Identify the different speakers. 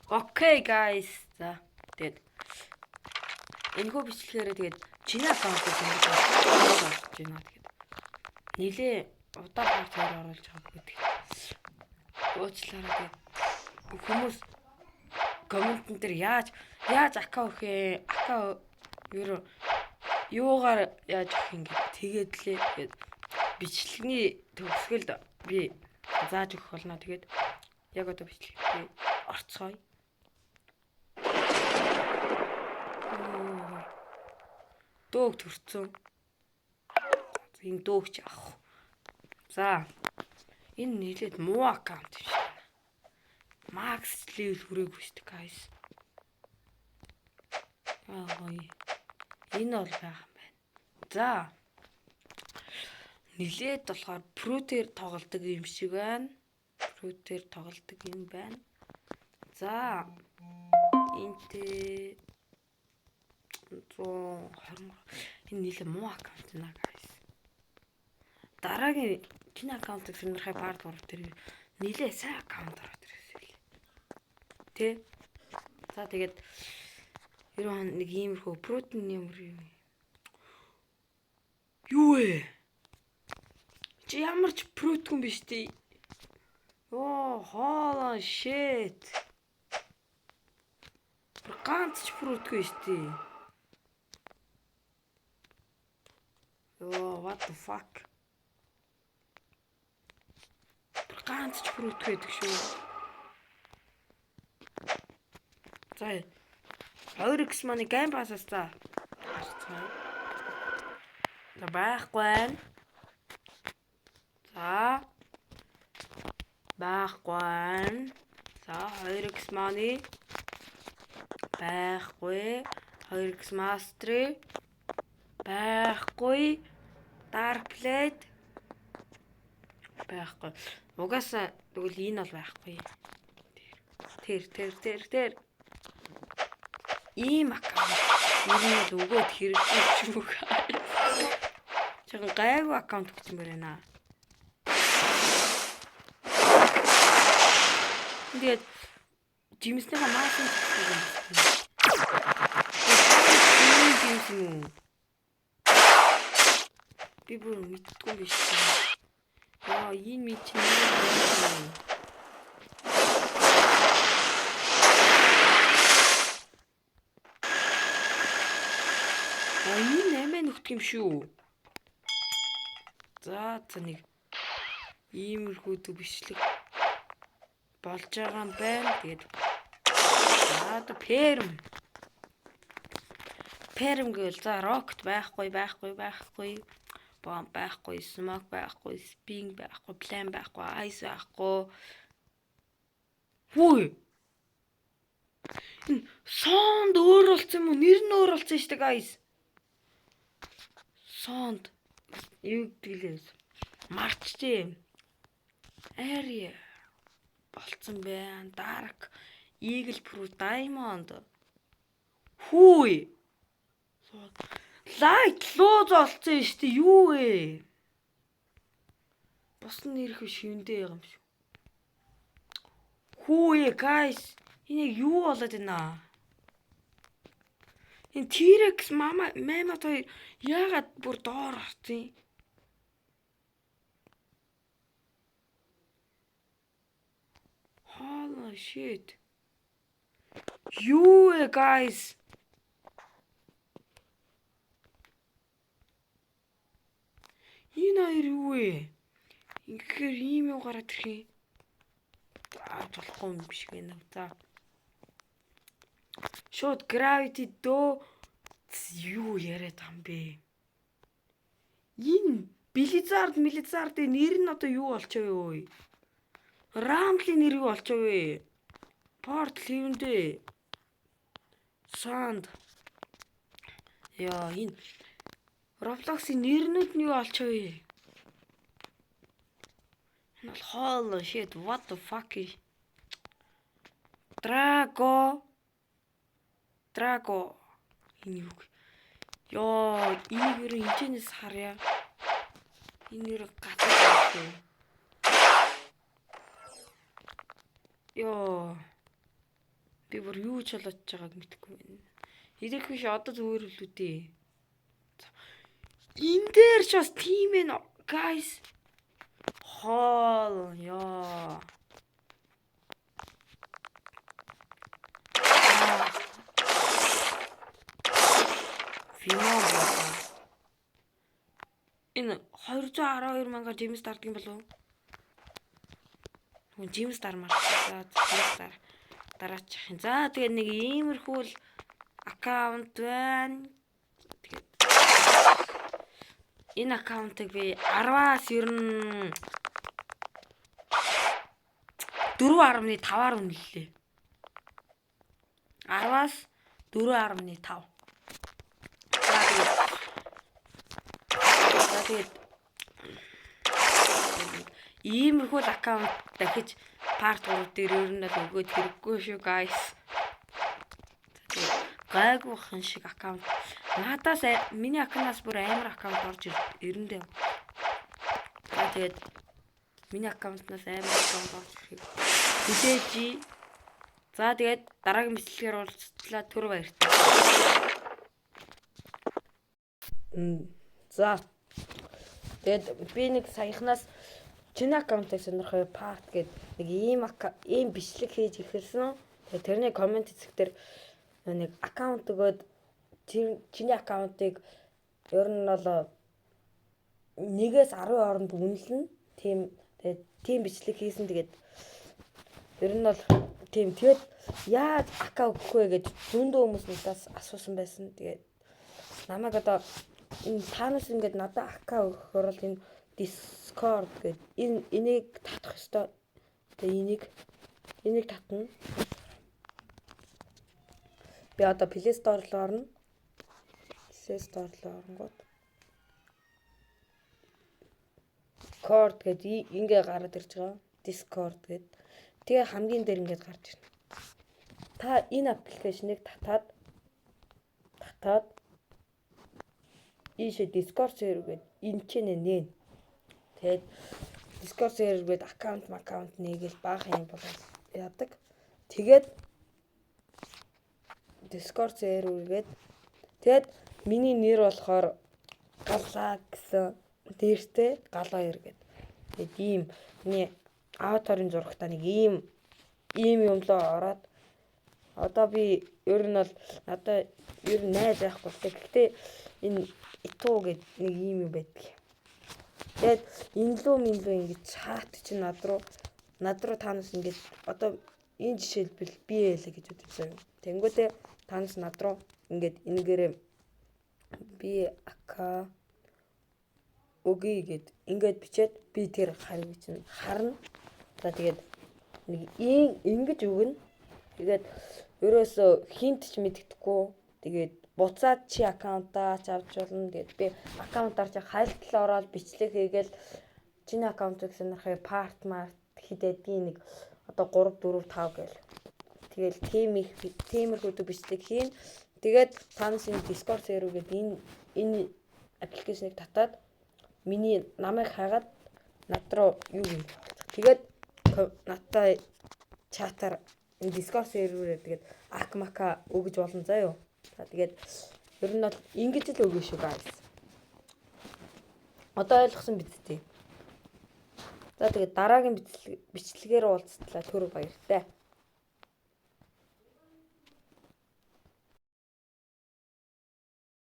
Speaker 1: Okay guys. За тэгээд энэхүү бичлэгээрээ тэгээд чиний аккаунтыг сонгож болж байна. Тэгээд нилээ удаан part 2 оруулж байгаа гэдэг. Уучлаарай, тэгээд хүмүүс comment-эн дээр яаж яаж акка өгөх ээ, акка ер юугаар яаж өгөх юм гээд тэгээд лээ. Тэгээд бичлэгний төгсгөлд би зааж өгөх болно. Тэгээд яг одоо бичлэгтээ орцгоё. Дөөг төрцөн. Энэ дөөгч авах. За. Энэ нийлээд муу аккаунт биш. Max level хүрээгүй шүү дээ, guys. Аа гоё. Энэ бол байх юм байна. За. Нилээд болохоор Fruit-ээр тоглодог юм шиг байна. Fruit-ээр тоглодог юм байна. За. Энтэй 120, энэ нилээ муу аккаунт наа, guys. Дараагийн чиний аккаунтыг сонирхай part 3 дээр нилээ сайн аккаунт ороод ирсэн л. Тэ? За, тэгээд ер нь нэг иймэрхүү Fruit-ын ямар юм. Юу вэ? Чи ямар ч Fruit хүн биш тий. Оо, holy shit. Ганц ч Fruit-гүй шүү дээ. Йоо, what the fuck? Ганц ч Fruit байдаг шүү. За, 2x money game pass-аас за харцгаая. За, байхгүй байна. За, байхгүй байна. За, 2x money байхгүй. 2x mastery байхгүй. Dark Blade байхгүй. Угаасаа тэгвэл энэ бол байхгүй. Тэр тэр тэр тэр ийм аккаунт ер нь бол өгөөд хэрэггүй ч юм уу. Чаган гайгүй аккаунт өгсөн байна. Тэгээд жимснийхаа маасан юм байна. Жимс юм уу? Би бүр мэддэггүй юм биш. Яа, энэ ми чи нэр юм. А, энэ амиа нөхдөг юм шүү. За за, нэг иймэрхүү төв бичлэг болж байгаа юм байна. Тэгээд за, одоо перм. Перм гэвэл за, rocket байхгүй, байхгүй, байхгүй. Bomb байхгүй, smoke байхгүй, spin байхгүй, plan байхгүй, ice байхгүй. Хүй. Энэ sound өөр болсон юм уу? Нэр нь өөр болсон шүү дээ, guys. Sound юу гэдэг лээ. Марчжээ. Ари болцсон байна. Dark Eagle Pro Diamond. Хүй. Light лууз олцсон шүү дээ. Юу вэ? Бус нэрх биш юундээ юм шүү. Хүү, guys. Энэ яг юу болоод байна? Энэ T-Rex мама мамат хоёр яагаад бүр доор орсон юм? Holy shit. Юу вэ, guys? Энэ хоёр юу вэ? Ингэхээр ийм юм гараад ирэх юм. Авч болохгүй юм биш гэнэ. За. Шууд gravity дөө юу яриад байгаа юм бэ? Энэ Blizzard Blizzard-ын нэр нь одоо юу болчихов вэ? Rumble-ийн нэр юу болчихов вэ? Port хэвэндээ. Sound. Яа, энэ Roblox-ийн нэрнүүд нь юу болчихов вэ? Энэ бол holy shit, what the fuck? Drago Drago энэ юу? Йоо, энийг ер нь хэмжээнээс харъя. Энэ ер газар шүү. Йоо. Би бүр юу ч болоод байгааг мэдэхгүй байна. Ирэх биш одоо зүгээр л үү. Энэ дээр ч бас тийм ээ, guys. Хоол ёо. Фино болоо. Энэ 212 мянгаар gems дардаг юм болов уу? Хүн gems дармаар. За, gems дар. Дараачих юм. За, тэгээд нэг иймэрхүү л аккаунт байна. Тэгээд энэ аккаунтыг би 10-аас ер нь 4.5-аар үнэллээ. 10-аас 4.5. За, тэгээд иймэрхүү л аккаунт дахиж part 3 дээр ер нь бол өгөөд хэрэггүй шүү, guys. Тэгээд гайгүй хан шиг аккаунт. Надаас, миний аккаунтаас бүр амар аккаунт орж ирэндээ. За, тэгээд миний аккаунтнаас амар аккаунт орж ирэхийг хүлээж. За, тэгээд дараагийн бичлэгээр уулзтлаа, түр баяртай. За, тэгээд би нэг саяхнаас чиний аккаунтыг сонирхоо part гээд нэг ийм бичлэг хийж эхэлсэн. Тэгээд тэрний comment хэсэг дээр нэг аккаунт өгөөд, чиний аккаунтыг ер нь бол 1-ээс 10 хооронд үнэлнэ. Тийм, тэгээд тийм бичлэг хийсэн. Тэгээд ер нь бол тийм, тэгээд яаж акка өгөх вэ гэж зөндөө хүмүүс надаас асуусан байсан. Тэгээд намайг одоо энэ таанаас ингээд надад акка өгөхөөр бол энэ Discord гэдэг энийг татах ёстой. Тэгээ энийг татна. Би одоо Play Store руу орно. Play Store руу оронгууд Discord гэдэг ингээ гараад ирж байгаа. Discord гэдэг. Тэгээ хамгийн дээр ингээд гарч ирнэ. Та энэ application ыг татаад ийшээ Discord сервер гээд энэ ч нэ. Тэгээд Discord сервер гээд аккаунт нэгээл баахан юм болоо яадаг. Тэгээд Discord сервер гээд тэгээд миний нэр болохоор Галаа гэсэн нэртэй Гал хоёр гээд. Тэгээд ийм миний аватарын зурагтаа нэг ийм юм лоо ороод одоо би ер нь бол надаа ер нь найз байхгүй л дээ. Гэхдээ энэ Иту гэд нэг ийм юм байдаг. Тэгээд энэ лүү минь лүү ингэж чат чинь над руу таанаас ингэж одоо энэ жишээлбэл би ялээ гэж бодож байгаа юм. Тэнгүүтээ таанаас над руу ингээд энэгээрээ би ака өгье гэд ингээд бичээд би тэр харыг чинь харна. За, тэгээд нэг ийм ингэж өгнө. Тэгээд ерөөсөө хинт ч мэддэхгүй. Тэгээд буцаад чи аккаунтаа ч авч болно. Тэгээд би аккаунтаар чи хайлтлаа ороод бичлэг хийгээл чиний аккаунтыг сонирхъя part март хидэдгийн нэг одоо 3 4 5 гээл. Тэгэл тийм их тиймэрхүү бичлэг хийн. Тэгээд танаас энэ Discord сервер гэдэг энэ application ыг татаад миний намайг хагаад над руу юу юм. Тэгээд надтай чатаар энэ Discord серверээр тэгээд ак мака өгж болно заа юу. За, тэгээд ер нь бол ингэж л өгнө шүү, guys. Одоо ойлгосон биз дээ. За, тэгээд дараагийн бичлэгээр уулзтлаа, түр баяртай.